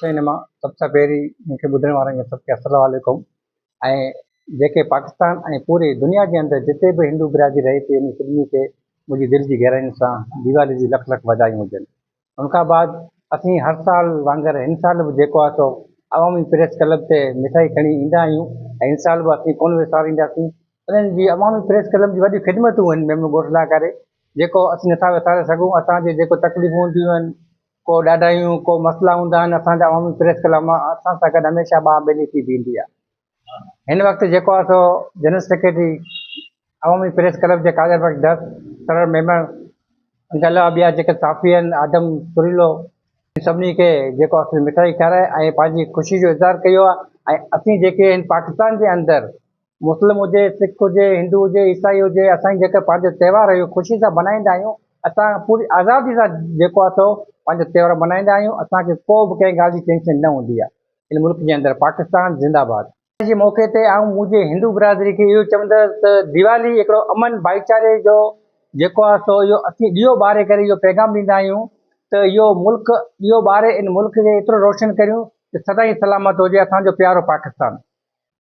سائين مان سڀ کان پهرين مون کي ٻڌڻ وارن کي سڀ کي السلام عليڪم ۽ جيڪي پاڪستان ۽ پوري دنيا جي اندر جتي به هندو برادري رهي ٿي انهن سڀني کي منهنجي دل جي گهراين سان ديوالي جون لک لک واڌايون هجن. ان کان بعد اسين هر سال وانگر هن سال به جيڪو آهي سو عوامي پريس ڪلب تي مٺائي کڻي ايندا آهيون ۽ هن سال به اسين ڪونه وسارينداسين انهن جي عوامي پريس ڪلب جي وڏيون خدمتون آهن ميمڻ ڳوٺ لاء ڪري جيڪو اسين نٿا وساري سگهون اسان جي جيڪو تڪليفون هونديون آهن ڪو ڏاڍايون ڪو مسئلا هوندا آهن اسان جا عوامي پريس ڪلب مان اسان سان گڏ هميشه ٻانهن ٻيلي ٿي بيهندي آهي هن وقت جيڪو آهي سو جنرل سيڪريٽري عوامي پريس ڪلب جي قادر بخش درس سرور ميمڻ ان کان علاوه ٻيا جيڪي صحافي آهن آدم سريلو سڀني کي جيڪو آهي مٺائي کارائي ۽ پنهنجي خوشي جو اظهار ڪيو آهي ۽ اسين جيڪي هن پاڪستان جي اندر مسلم هجي، سک هجي، هندو هجي، عيسائي هجي، اسان جيڪي پنهنجو تهوار اهو خوشي سان ملهائيندا آهيون، اسان پوري آزادي سان جيڪو آهي سو پنهنجو تهوار ملهائيندا آهيون، اسان کي ڪو به ڪنهن ڳالهه جي ٽينشن نه هوندي آهي هن ملڪ جي اندر پاڪستان زنده باد. جي موقعي تي آئون منهنجي هندو برادري کي اهو چوندس ته ديوالي هڪڙو امن ڀائيچاري جو جيڪو آهي سو اهو اسين ڏيئو ٻاري ڪري اهو پيغام ڏيندا آهيون ته اهو ملڪ ڏيئو ٻاري ان ملڪ کي ايترو روشن ڪريون ته سدائين سلامت هجي اسان جو پيارو پاڪستان.